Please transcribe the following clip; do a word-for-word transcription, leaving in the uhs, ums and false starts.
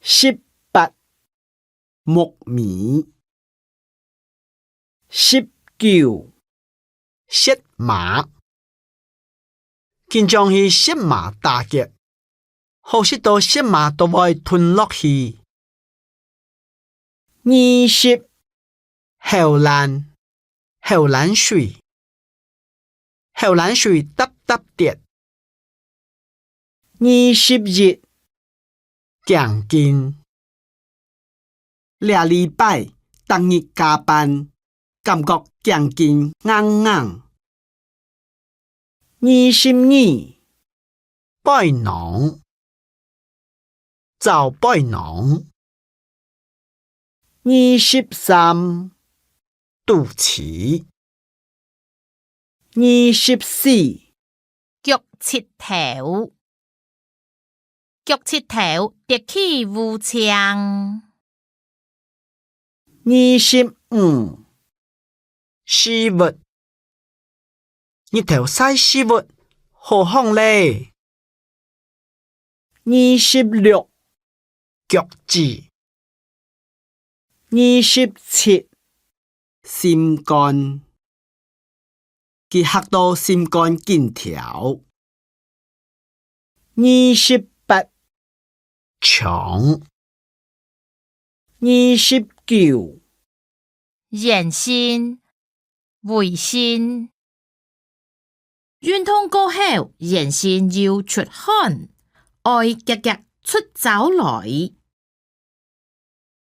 十八，目眉。十九，舌嫲。經常去舌嫲打結，好食到舌嫲都會吞落去。二十，口瀾，口瀾水。 口瀾水沓沓跌。二十一，頸根。這禮拜逐日加班，感覺頸根硬硬。二十二，背囊。 找背囊。二十三，肚臍。二十四，腳膝頭。腳膝頭跌去烏青。 二十五，屎朏。日頭晒屎朏，好䟘咧。二十六，腳趾。二十七，心肝。 佢嚇到心肝緊跳。二十八，腸。二十九，圓身、圍身。運動過後，圓身又出汗，愛遽遽出走來。